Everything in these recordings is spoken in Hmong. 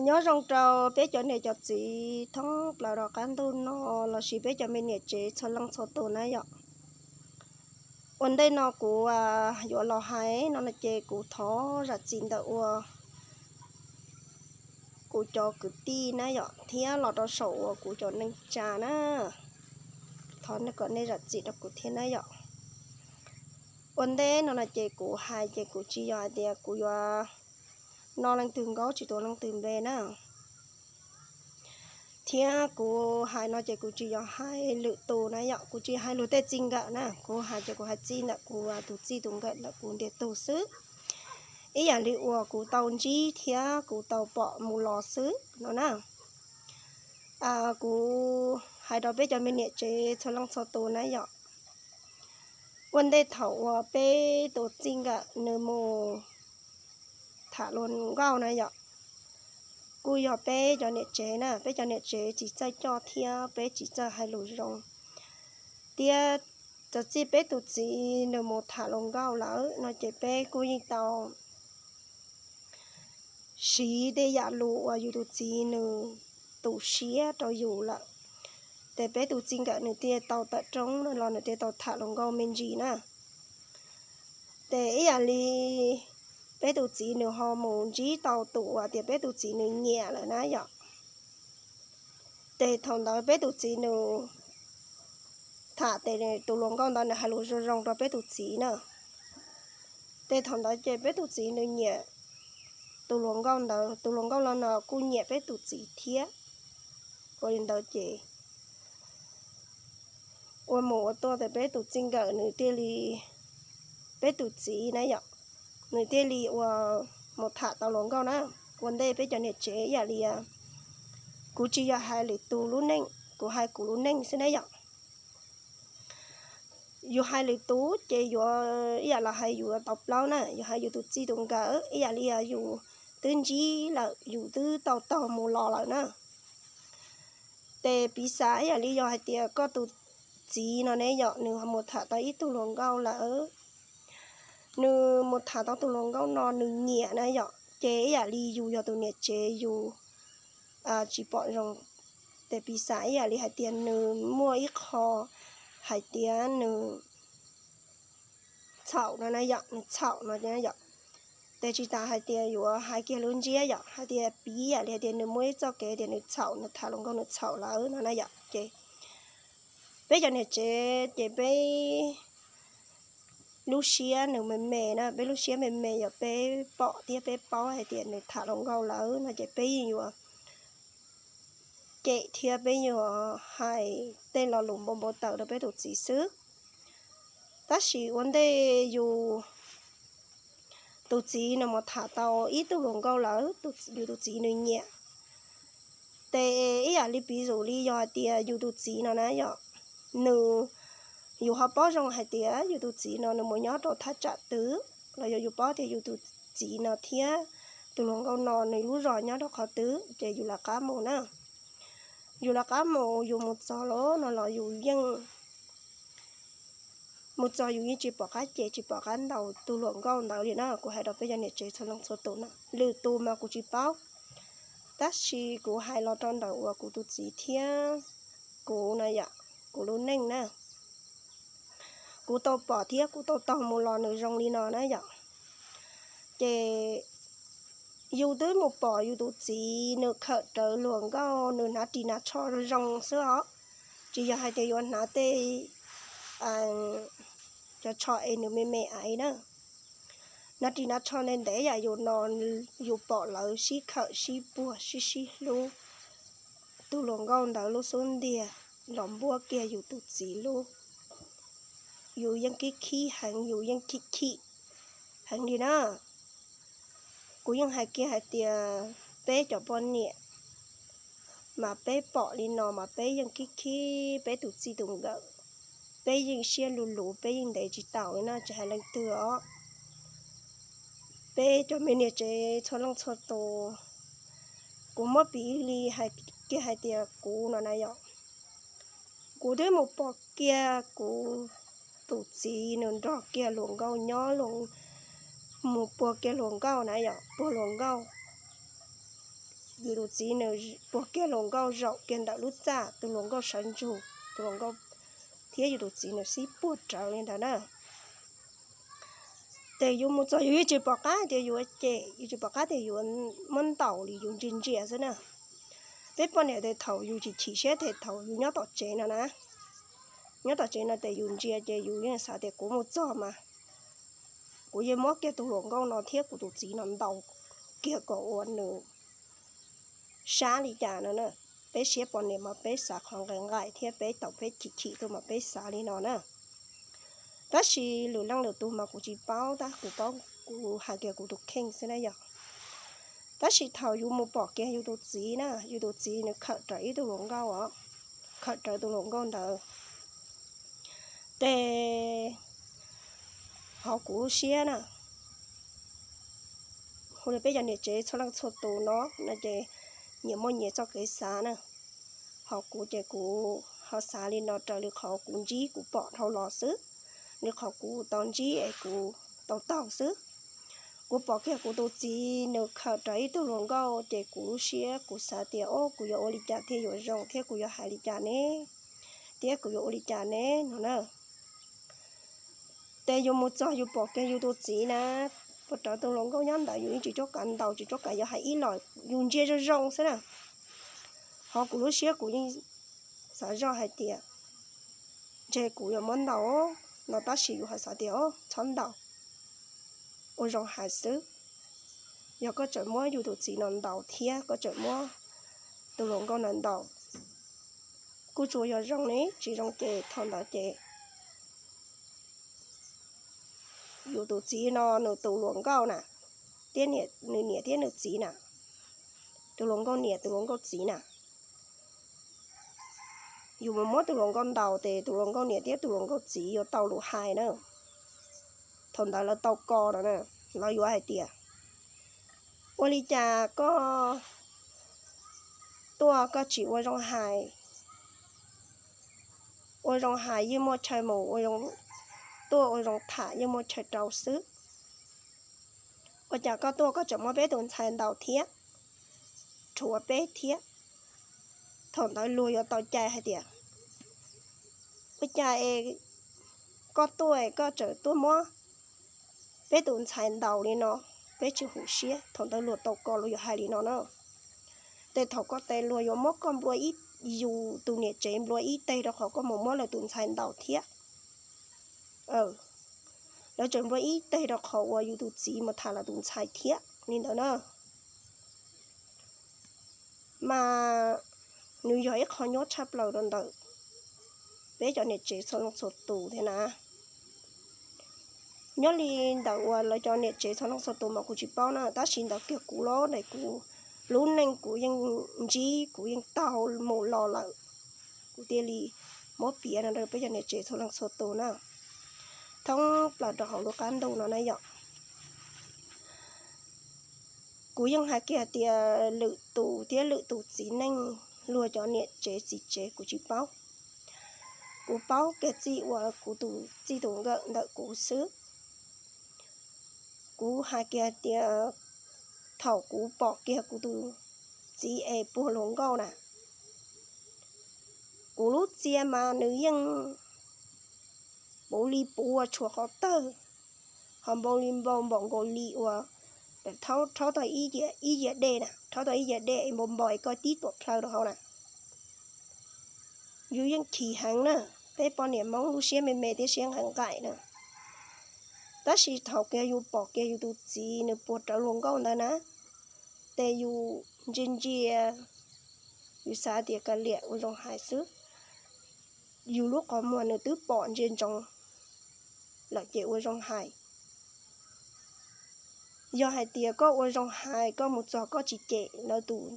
Nyob zoo rau peb cov niam cov txiv thoob plaws rov qab ntuj no lossis peb cov me niam tsev txhua leej txhua tus na yom. Ua ntej no kuv yuav los hais no ces kuv thov zam txim ntawm ua kuv cov kwv tij na yom, thiab los rau saum uas kuv cov neej tsa na, thov kom nej zam txim rau kuv thiab na yom. Ua ntej no no ces kuv hais ces kuv tsis yog hais tias kuv yuav no leej twg nkaub tsis tuav leej twg npe na. Thiab kuv hais no ces kuv tsis yog hais lwm tus na yom, kuv tsis hais luag tej txij nkawm na, kuv hais ces kuv hais txij ntawm kuv tus txij tus nkawm ntawm kuv ntiag tug xwb, ib yam li uas kuv tau ntsib thiab kuv tau pom mus los xwb no na. Kuv hais rau peb cov me niam tsev txhua leej txhua tus na yom. Ua ntej thaum uas peb tus txij nkawm nws mus tham luag nkauj na yom, kuj yog peb cov niam tsev na, peb cov niam tsev tsis txawj coj thiab peb tsis txawj hais lus zoo. Thiab txawm txij peb tus txiv nws mus tham luag nkauj lawm no ces peb kuj yeej tau siv tej yam lus uas yus tus txiv nws tu siab rau yus lawm. Ces peb tus txij nkawm nws thiaj tau tawm rooj los nws thiaj tau tham luag nkauj me ntsis na. Ces ib yam li peb tus txiv nws ho mus ntsib tau tus uas tias peb tus txiv nws nyiam lawm na yom. Ces thaum ntawd peb tus txiv nws tham ces tus hluas nkauj ntawd nws hais lus zoo zoo rau peb tus txiv na. Ces thaum ntawd ces peb tus txiv nws nyiam tus hluas nkauj ntawd, tus hluas nkauj los no kuj nyiam peb tus txiv thiab. Ua li ntawd ces ua mus ua tuaj ces peb tus txij nkawm nws thiaj li, peb tus txiv na yom, nws thiaj li ua mus tham tau hluas nkauj na. Ua ntej peb cov niam tsev ib yam li, kuv tsis yog hais lwm tus lub neej, kuv hais kuv lub neej xwb na yom. Yus hais lwm tus ces yuav ib yam los hais yus tau plaub na, yus hais yus tus txij tus nkawm ib yam li yus twb ntsib lawm, yus twb tau taug mus los lawm na. Ces piv xav ib yam li yog hais tias koj tus txiv no ne yom, nws mus tham tau ib tug hluas nkauj lawm, nws mus tham tau tus hluas nkauj no nws nyiam na yom, ces ib yam li yus yog tus niam tsev yus tsis pom zoo. Ces piv xav ib yam li hais tias nws muaj ib qho hais tias nws txhaum no na yom, nws txhaum no yom. Ces tsis tas hais tias yuav hais kiag lub ntsiab yom, hais tias piv yam li hais tias nws muaj ib txoj kev tias nws txhaum, nws tham hluas nkauj nws txhaum lawm no na yom. Ces peb cov niam tsev ces peb lub siab nws me me na, peb lub siab me me yog peb pom thiab peb paub hais tias nws tham hluas nkauj lawm no ces peb yeej yuav cem thiab peb yuav hais tej lo lus npau npau taws rau peb tus txiv xwb. Tab sis ua ntej yus tus txiv nws mus tham tau ib tug hluas nkauj lawm, yus tus txiv nws nyiam. Ces ib yam li piv txwv li yog hais tias yus tus txiv no na yom, nws, yus ho paub zoo hais tias yus tus txiv no nws mus nyob rau thaj tsam twg, los yog yus paub tias yus tus txiv no thiab tus hluas nkauj no nws lub zos nyob rau qhov twg ces yus lawv qab mus na. Yus lawv qab mus, yus mus txog lawm no los yus yeej mus txog yus yeej tsis pom qab cem tsis pom qab ntaus tus hluas nkauj ntawd li na. Kuv hais rau peb cov niam tsev txhua leej txhua tus na, lwm tus mas kuv tsis paub, tab sis kuv hais los rau ntawm uas kuv tus txiv thiab kuv na yom, kuv lub neej na, kuv tau pom thiab kuv tau taug mus los nws zoo li no na yom. Ces yus twb mus pom yus tus txiv nws khawm rawv hluas nkauj, nws hnav ris hnav tsho zoo zoo xwb os, tsis yog hais tias yuav hnav tej cov tsho es nws me me aiv na. Hnav ris hnav tsho ntev ntev yam yus no, yus pom lawv sib khawm sib puag sib sib hlub, tus hluas nkauj ntawd lub xub ntiag los npuab kiag yus tus txiv lub, yus yeej khib khib heev, yus yeej chim chim heev li na. Kuv yeej hais kiag hais tias peb cov poj niam mas peb pom li no mas peb yeej khib khib peb tus txij tus nkawm, peb yeej siab luv luv, peb yeej ntev tsis taus li na, tsis hais leej twg os. Peb cov me niam tsev txhua leej txhua tus, kuv muab piv li hais kiag hais tias kuv no na yom, kuv twb mus pom kiag kuv tus txiv nws nrog kiag hluas nkauj nyob, mus puag kiag hluas nkauj na yom, puag hluas nkauj yus tus txiv nws puag kiag hluas nkauj zaum kiag ntawm lub txaj, tus hluas nkauj sawv ntsug, tus hluas nkauj thiab yus tus txiv nws sib puag rawv li ntawd na. Ces yus mus txog yus yeej tsis pom qab tias yus ua cem, yus tsis pom qab tias yus muab ntaus li, yus ntsia ntsia xwb na. Peb poj niam ces thaum yus chim chim siab ces thaum yus nyob tom tsev no na, nyob tom tsev no ces yus ntsia ces yus yeej xav tias kuv mus txog mas kuv yeej muab kiag tus hluas nkauj no thiab kuv tus txiv no ntaus kiag kom ua nws sab li cas no na. Peb siab poj niam mas peb xav qhov nqaim nqaim thiab peb tau peb chim chim tuaj mas peb xav li no na. Tab sis lwm leej lwm tus mas kuv tsis paub, tab kuv paub kuv hais kiag kuv tus kheej xwb na yom. Tab sis thaum yus mus pom kiag yus tus txiv na, yus tus txiv nws khawm rawv ib tug hluas nkauj os, khawm rawv tus hluas nkauj ntawd, ces hauv kuv lub siab na, hu li peb cov niam tsev txhua leej txhua tus no no ces nyias muaj nyias txoj kev xav na. Hos kuv ces kuv ho xav li no raws li qhov kuv ntsib kuv pom dhau los xwb, li qhov kuv tau ntsib es kuv tau taug xwb. Kuv pom kiag kuv tus txiv nws khawm rawv ib tug hluas nkauj ces kuv lub siab kuv xav tias o kuv yuav ua li cas thiaj yuav zoo thiab kuv yuav hais li cas ne, thiab kuv yuav ua li cas ne no na. Ces yus mus txog yus pom kiag yus tus txiv na, puag rawv tus hluas nkauj nyob ntawd yus yeej tsis cuab kav ntaus tsis cuab kav yuav hais ib los, yus ntsia zoo zoo xwb na. Hos kuv lub siab kuv yeej xav zoj hais tias ntshe kuv yuav muab ntaus no, tab sis yus ho xav tias o txhob ntaus, ua zoo hais xwb. Yog koj tseem muab yus tus txiv no ntaus thiab koj tseem muab tus hluas nkauj no ntaus, kuj tsuas yog zoo ne, tsis zoo ces thaum ntawd ces yus tus txiv no nws tus hluas nkauj na, thiab nws niam thiab nws txiv na, tus hluas nkauj niam tus hluas nkauj txiv na, yus mus muab tus hluas nkauj ntaus ces tus hluas nkauj niam thiab tus hluas nkauj txiv yuav tau lus hais na. Thaum ntawd lawv tau ko no na, lawv yuav hais tias ua li cas koj tuaj koj tsis ua zoo hais, ua zoo hais yeej muaj chaw mus, tuaj ua zoo tham yeej muaj chaw rau xwb. Ua cas koj tuaj koj tseem muab peb tus ntxhais ntaus thiab, rhuav peb thiab? Thaum ntawd luag yuav tau cai hais tias ua cas es koj tuaj koj tseem tuaj muab peb tus ntxhais ntaus li no, peb tsis hum siab. Thaum ntawd luag tau ko luag yuav hais li no na. Ces thaum ko tes luag yuav muab koj nplua ib, yus tus niam tsev nplua ib teg rau qhov koj mus muab lawv tus ntxhais ntaus thiab. Lawv tseem nplua ib teg rau qhov uas yus tus txiv mus tham lawv tus ntxhais thiab li ntawd na. Mas nws yog ib qho nyuaj tshaj plaws rau ntawm peb cov niam tsev txhua leej txhua tus thiab na. Nyob li ntawm uas lawv cov niam tsev txhua leej txhua tus mas kuv tsis paub na, tab sis ntawd kiag kuv los ntawm kuv lub neej kuv yeej ntsib kuv yeej taug mus los lawm, kuv thiaj li muab piav no rau peb cov niam tsev txhua leej txhua tus na, thoob plaws rau hauv lub qab ntuj no na yom. Kuv yeej hais kiag tias lwm tus thiab lwm tus txiv neej, luag cov niam tsev txiv tsev kuv tsis paub. Kuv paub kiag txij uas kuv tus txij tus nkawm ntawm kuv xwb. Kuv hais kiag tias thaum kuv pom kiag kuv tus txiv es puag hluas nkauj na, kuv lub txia mas nws yeej puv li puv ua tshuav qhov tawg, ho npau li npau npaum nkaus li uas rhaub tau ib yias dej na, rhaub tau ib yias dej es npau npau es koj tib tuam plhaw rau hauv na. Yus yeej chim heev na, peb poj niam Hmoob lub siab me me thiab siab nqaim nqaim na. Tab sis thaum kiag yus pom kiag yus tus txiv nws puag rawv hluas nkauj ntawd na, ces yus ntsia ntsia, yus xav tias kav liam ua zoo hais xwb. Yus lub qhov muag nws twb pom ntsia ntsoov lawm ces ua zoo hais. Yog hais tias koj ua zoo hais koj mus txog koj tsis cem lawv tus,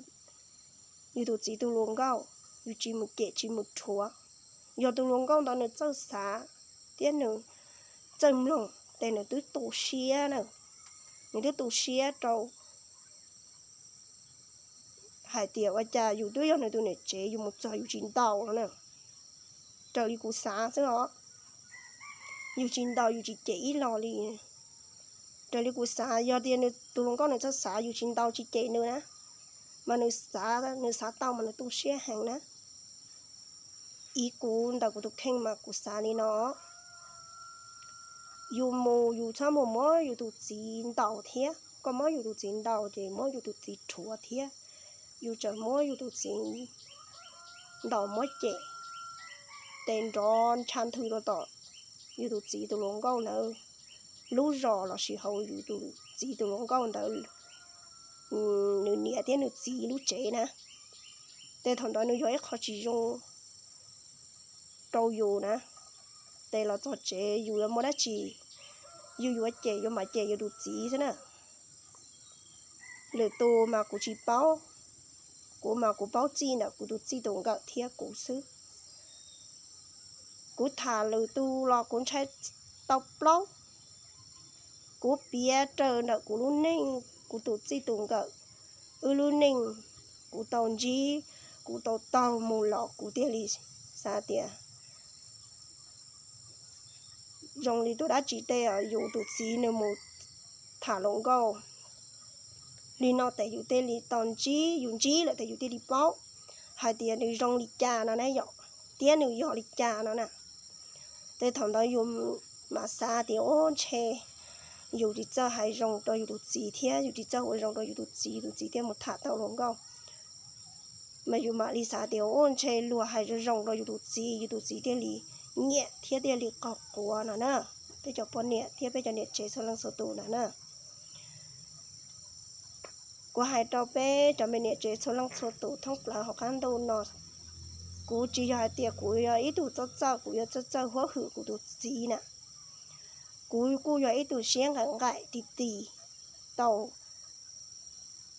yus tus txiv tus hluas nkauj, yus tsis mus cem tsis mus rhuav, yog tus hluas nkauj ntawd nws txawj xav thiab nws txawj mloog ces nws twb tu siab na, nws twb tu siab rau hais tias ua cas yus twb yog nws tus niam tsev yus mus txog yus tsis ntaus no na. Raws li kuv xav xwb os, yus tsis ntaus yus tsis cem ib los li. Raws li kuv xav yog tias nws tus hluas nkauj nws txawj xav yus tsis ntaus tsis cem nws na, Mas nws xav, nws xav tau mas nws tu siab heev na. Ib kuv ntawm kuv tus kheej mas kuv xav li no, yus mus yus txhob mus muab yus tus txiv ntaus thiab, koj muab yus tus txiv ntaus ces muab yus tus txiv rhuav thiab. Yus tseem muab yus tus txiv ntaus muab cem, ces nrov ntsha nthwv rau tom yus tus txiv tus hluas nkauj ntawd lub zos lossis hauv yus tus txiv tus hluas nkauj ntawd nws niam thiab nws txiv lub tsev na. Ces thaum ntawd nws yog ib qho tsis zoo rau yus na. Ces los txog tsev yus yuav muaj dab tsi, yus yuav cem yuav mam cem yus tus txiv xwb na. Lwm tus mas kuv tsis paub, kuv mas kuv paub txij ntawm kuv tus txij tus nkawm thiab kuv xwb. Kuv tham lwm tus los kuv ntshai tau plaub. Kuv piav raws ntawm kuv lub neej, kuv tus txij tus nkawm, wb lub neej, kuv tau ntsib, kuv tau taug mus los kuv thiaj li xav tias zoo li tus dab tsi tej yus tus txiv nws mus tham hluas nkauj li no ces yus thiaj li tau ntsib, yus ntsib lawm ces yus thiaj li paub hais tias nws zoo li cas no na yom, thiab nws yog li cas no na. Ces thaum ntawd yus mam xav tias ua ntshe yus tsis txawj hais zoo rau yus tus txiv thiab yus tsis txawj ua zoo rau yus tus txiv, yus tus txiv thiaj mus tham tau hluas nkauj. Mas yus mam li xav tias ua ntshe luag hais zoo zoo rau yus tus txiv, yus tus txiv thiaj li nyiam thiab thiaj li qaug quav no na. Peb cov poj niam thiab peb cov niam tsev txhua leej txhua tus no na. Kuv hais rau peb cov me niam tsev txhua leej txhua tus thoob plaws hauv qab ntuj no, kuv tsis yog hais tias kuv yog ib tug txawj txawj, kuv yuav txawj txawj huab hwm kuv tus txiv na. Kuv kuj yog ib tug siab nqaim nqaim ti ti, tau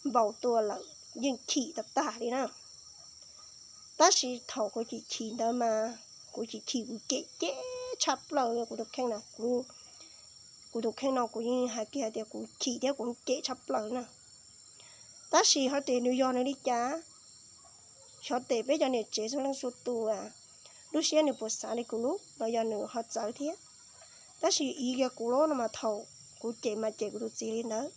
npau tua lawm, yeej chim tag tag li na. Tab sis thaum kuv chim chim ntawd mas kuv chim chim kuv cem cem tshaj plaws li kuv tus kheej na. Kuv tus kheej no kuv yeej hais kiag hais tias kuv chim thiab kuv cem tshaj plaws na. Tab sis ho tias nws yog nws li cas, xyov tias peb cov niam tsev txhua leej txhua tus lub siab nws puas xav li kuv lub los yog nws ho txawv thiab. Tab sis ib yam kuv lub no mas thaum kuv cem mas cem kuv tus txiv li ntawd.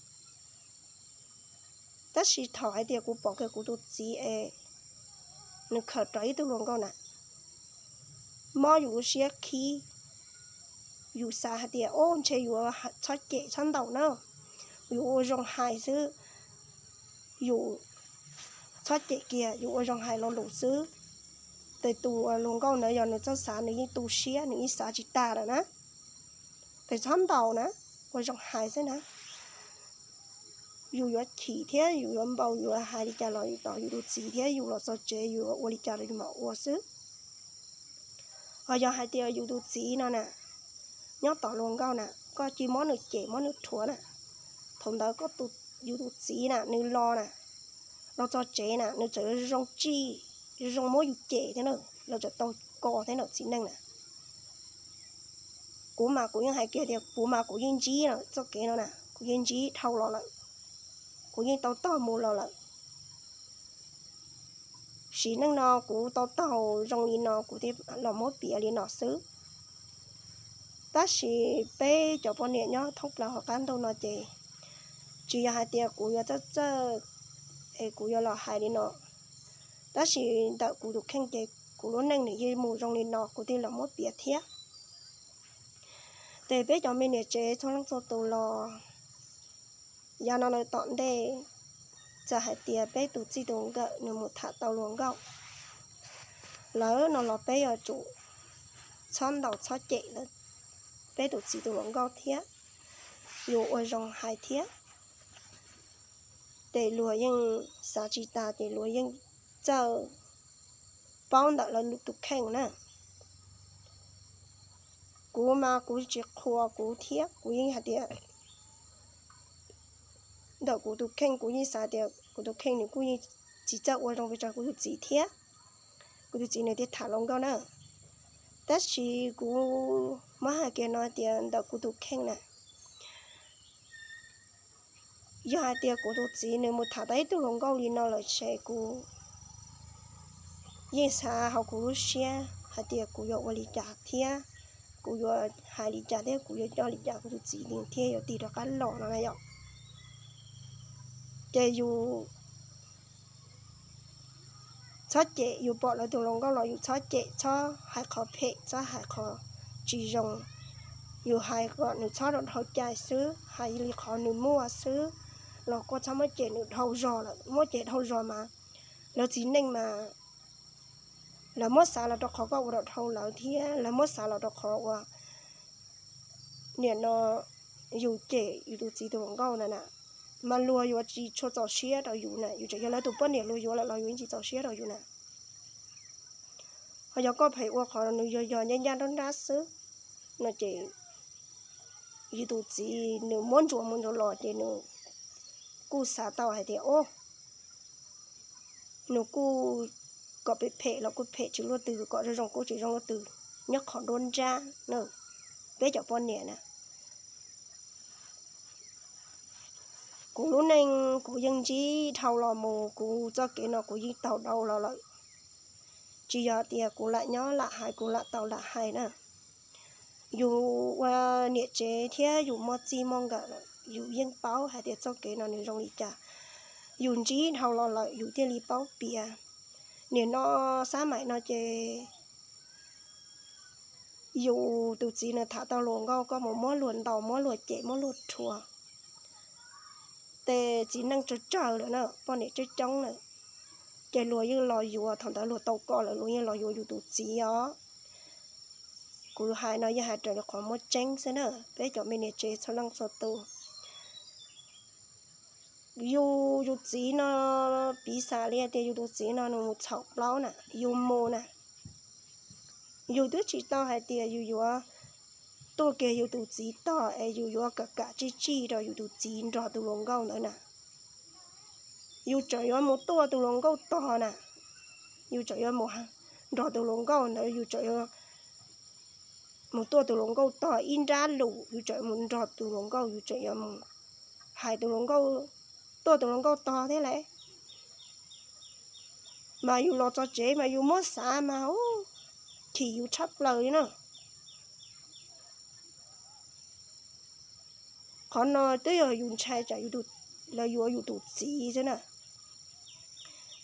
Tab sis thaum hais tias kuv pom kiag kuv tus txiv es nws khawm rau ib tug hluas nkauj na, mob yus lub siab khib. Yus xav hais tias ua ntshe yuav txhob cem txhob ntaus na, yus ua zoo hais xwb, yus txhob cem kiag, yus ua zoo hais lo lus xwb. Ces tus hluas nkauj ntawd yog nws txoj xav nws yeej tu siab nws yeej xav tsis tag lawm na. Ces txhob ntaus na, ua zoo hais xwb na. Yus yuav chim thiab yus yuav npau yuav hais li cas los yus tos yus tus txiv thiab yus los txog tsev yus yuav ua li cas los yus mam ua xwb. Ho yog hais tias yus tus txiv no na, nyob tom hluas nkauj na, koj cia muab nws cem muab nws rhuav na, thaum ntawd koj, yus tus txiv na nws los na, los txog tsev na nws txawm zoo tsij, zoo muab yus cem thiab na, los txawm tau kos thiab na txiv neej na. Kuv mas kuv yeej hais kiag tias kuv mas kuv yeej ntsib txoj kev no na, kuv yeej ntsib dhau los lawm, kuv yeej tau taug mus los lawm. Sim neej no kuv tau taug zoo li no kuv thiaj los muab piav li no xwb. Tab sis peb cov poj niam nyob thoob plaws hauv qab ntuj no ces tsis yog hais tias kuv yuav txawj txawj es kuv yuav los hais li no. Tab sis ntawm kuv tus kheej ces kuv lub neej nws yeej mus zoo li no kuv thiaj los muab piav thiab. Ces peb cov me niam tsev txhua leej txhua tus los yav no lawm tom ntej, txawm hais tias peb tus txij tus nkawm nws mus tham tau hluas nkauj lawm no los peb yuav tsum txhob ntaus txhob cem lawv, peb tus txiv tus hluas nkauj thiab, yuav ua zoo hais thiab. Ces luag yeej xav tsis tas ces luag yeej txawj paub ntawm lawv tus kheej na. Kuv mas kuv tsis qhuas kuv thiab kuv yeej hais tias ntawm kuv tus kheej kuv yeej xav tias kuv tus kheej nws kuj yeej tsis txawj ua zoo pes tsawg kuv tus txiv thiab. Kuv tus txiv nws thiaj tham hluas nkauj na. Tab sis kuv muab hais kiag no tias ntawm kuv tus kheej na, yog hais tias kuv tus txiv nws mus tham tau ib tug hluas nkauj li no lawm ces kuv yeej xav hauv kuv lub siab hais tias kuv yuav ua li cas thiab kuv yuav hais li cas thiab kuv yuav coj li cas kuv tus txiv nws thiaj yuav tig rov qab los no na yom. Ces yus txhob cem, yus pom lawv tus hluas nkauj los yus txhob cem, txhob hais qhov phem, txhob hais qhov tsis zoo. Yus hais kom nws txhob rau dhau cai xwb, hais li qhov nws muaj xwb, los koj txhob muab cem nws dhau zog lawm. Muab cem dhau zog mas lawv txiv neej mas lawv muab xav los rau qhov koj ua rau dhau lawv thiab lawv muab xav los rau qhov uas nim no yus cem yus tus txiv tus hluas nkauj ntawd na, mas luag yuav tsis tshua txaus siab rau yus na. Yus tseem yog lawv tus poj niam, luag yuav lawm los yus yeej tsis txaus siab rau yus na. Ho yog koj pheej ua qhov nws yog yog ncaj ncaj nrab nrab xwb no ces yus tus txiv nws muab ntsuas mus ntsuas los ces nws kuj xav tau hais tias, o, nws kuj kom phem phem los kuj phem tsis luaj twg, kom zoo zoo kuj tsis zoo luaj twg, nyob qhov nruab nrab na. Peb cov poj niam na, kuv lub neej kuv yeej ntsib dhau los mus, kuv txoj kev no kuv yeej taug dhau los lawm. Tsis yog tias kuv lam nyob lam hais, kuv lam tau lam hais na. Yus ua niam tsev thiab yus muaj txij muaj nkawm lawm, yus yeej paub hais tias txoj kev no nws zoo li cas. Yus ntsib dhau los lawm yus thiaj li paub piav. Nim no xab maim no ces yus tus txiv nws tham tau hluas nkauj, koj mus muab luag ntaus, muab luag cem, muab luag rhuav, ces txiv neej tsawg tsawg lawm na, poj niam coob coob lawm, ces luag yeej los yuav, thaum ntawd luag tau koj lawm luag yeej los yuav yus tus txiv os. Kuv hais no yeej hais raws li qhov muaj tseeb xwb na, peb cov me niam tsev txhua leej txhua tus. Yus, yus txiv no, piv xam li hais tias yus tus txiv no nws mus txhaum plaub na, yus mus na, yus twb tsis tau hais tias yus yuav tuaj kiag yus tus txiv tog es yus yuav kam kam tsij tsij rau yus tus txiv nrog tus hluas nkauj ntawd na. Yus tseem yuav mus tuaj tus hluas nkauj tog na, yus tseem yuav mus nrog tus hluas nkauj ntawd, yus tseem yuav mus tuaj tus hluas nkauj tog ib nrab lus, yus tseem mus nrog tus hluas nkauj, yus tseem yuav mus hais tus hluas nkauj, tuaj tus hluas nkauj tog thiab lauj. Mas yus los txog tsev mas yus muab xav mas, u, chim yus tshaj plaws li na. Qhov no twb yog yus ntshai tsam lawv yuav yus tus txiv xwb na.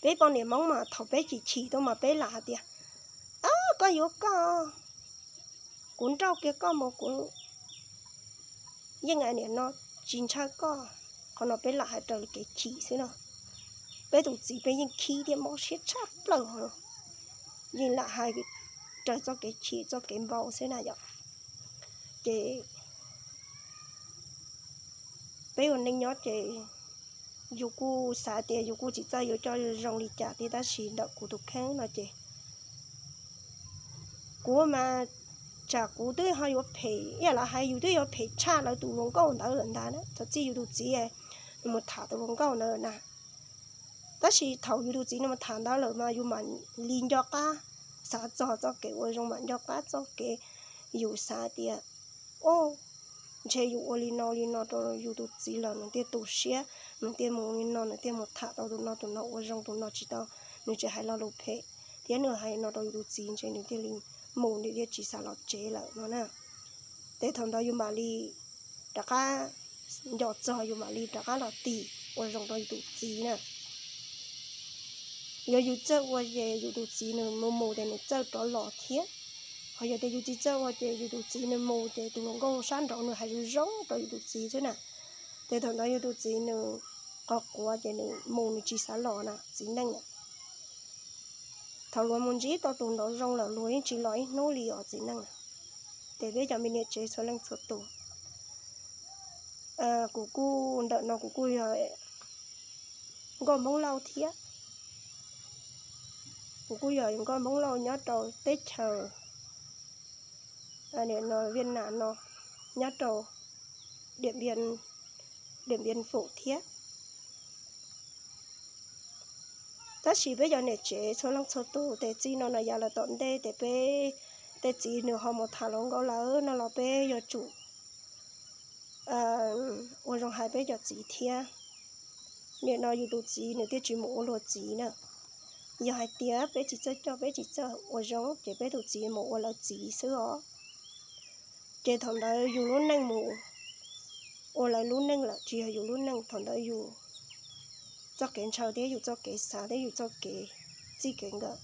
Peb poj niam Hmoob mas thaum peb chim chim tuaj mas peb lam hais tias, a, koj yuav koj, kuv nrauj kiag koj mus, kuv yeej nim no tsis ntshaw koj. Qhov no peb lam hais raws li kev chim xwb no. Peb tus txiv peb yeej khib thiab mob siab tshaj plaws, yeej lam hais raws txoj kev chim txoj kev npau xwb na yom. Ces peb ua neej nyob ces yus kuj xav tias yus kuj tsis txawj yuav coj zoo li cas thiab, tab sis ntawm kuv tus kheej no ces kuv mas tsam kuv twb ho yuav phem, ib yam li hais yus twb yuav phem tshaj lawv tus hluas nkauj ntawd lawm ntag na. Thaum txij yus tus txiv nws mus tham tus hluas nkauj ntawd na, tab sis thaum yus tus txiv nws mus tham ntawd lawm mas yus mam li nco qab xav txog txoj kev ua zoo, mam nco qab txoj kev yus xav tias, o, ntshe yus ua li no li no rau yus tus txiv lawm nws thiaj tu siab, nws thiaj mus li no, nws thiaj mus tham tau tus no tus no ua zoo, tus no tsis tau, nws tsis hais lo lus phem thiab nws hais no rau yus tus txiv, ntshe nws thiaj li mus, nws thiaj tsis xav los tsev lawm no na. Ces thaum ntawd yus mam li rov qab nco txog, yus mam li rov qab los tig ua zoo rau yus tus txiv na. Yog yus txawj ua ces yus tus txiv nws mus mus ces nws txawj rov los thiab. Ho yog tias yus tsis txawj ua ces yus tus txiv nws mus ces tus hluas nkauj sab nraud nws hais zoo zoo rau yus tus txiv xwb na. Ces thaum ntawd yus tus txiv nws qhov quav ces nws mus nws tsis xav los na, txiv neej na. Thaum luag mus ntsib tau tus nraud zoo lawm luag yeej tsis los ib hnub li os txiv neej na. Ces peb cov me niam tsev txhua leej txhua tus, kuv kuj ntawm no kuv kuj yog nkauj Hmoob Lauj thiab. Kuv kuj yog nkauj Hmoob Lauj nyob rau teb chaws Viaj Nam no, nyob rau Điện Biên Phủ thiab. Tab sis peb cov niam tsev txhua leej txhua tus, ces txij no no yav lawm tom ntej ces peb tej txiv nws ho mus tham hluas nkauj lawm no los peb yuav tsum ua zoo hais peb cov txiv thiab. Nim no yus tus txiv nws thiaj tsis mus ua luag txiv na. Yog hais tias peb tsis txawj coj, peb tsis txawj ua zoo ces peb tus txiv mus ua lawv txiv xwb os. Ces thaum ntawd yus lub neej mus ua lawv lub neej lawm, tsis yog yus lub neej, thaum ntawd yus txoj kev ntshaw thiab yus txoj kev xav thiab yus txoj kev txij kev nkawm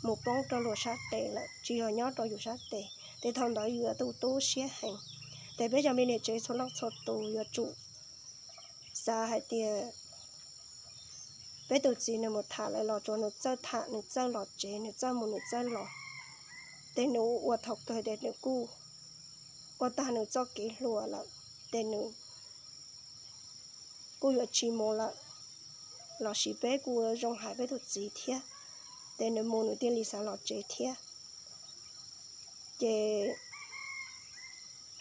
mus poob rau luag sab tes lawm, tsis yog nyob rau yus sab tes. Ces thaum ntawd yus yuav tu tu siab heev. Ces peb cov me niam tsev txhua leej txhua tus yuav tsum xav hais tias peb tus txiv nws mus tham lawm los tsuas nws txawj tham, nws txawj los tsev, nws txawj mus nws txawj los. Ces nws ua thaum kawg ces nws kuj ua tag nws txoj kev hluas lawm, ces nws kuj yuav tsis mus lawm. Los sis peb kuj zoo hais peb tus txiv thiab, ces nws mus nws thiaj li xav los tsev thiab. Ces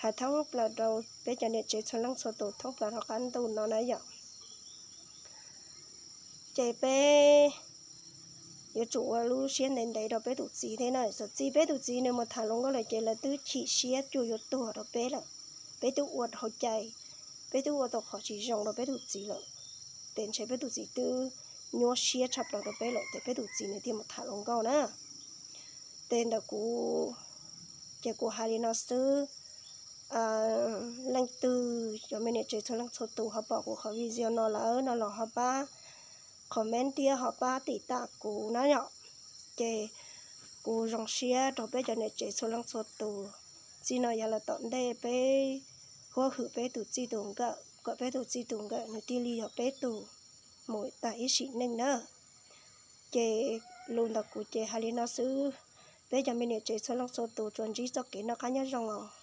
hais thoob plaws rau peb cov niam tsev txhua leej txhua tus thoob plaws rau qab ntuj no na yom. Ces peb yuav tsum ua lub siab ntev ntev rau peb tus txiv thiab na. Txawm txij peb tus txiv nws mus tham hluas nkauj lawm ces lawv twb chim siab cuag yuav tuag rau peb lawm. Peb twb ua dhau cai, peb twb ua tau qhov tsis zoo rau peb tus txiv lawm, ces ntshe peb tus txiv twb nyuaj siab tshaj plaws rau peb lawm, ces peb tus txiv nws thiaj mus tham hluas nkauj na. Ces ntawm kuv, ces kuv hais li no xwb. Leej twg cov me niam tsev txhua leej txhua tus ho pom kuv qhov video no lawm no los ho pab comment thiab ho pab tim tam kuv na yom. Ces kuv zoo siab rau peb cov niam tsev txhua leej txhua tus. Txij no yav lawm tom ntej peb huab hwm peb tus txij tus nkawm kom peb tus txij tus nkawm nws thiaj li yog peb tus mus tag ib sim neej na. Ces lus ntawm kuv ces hais li no xwb. Peb cov me niam tsev txhua leej txhua tus tsuas ntsib txoj kev noj qab nyob zoo os.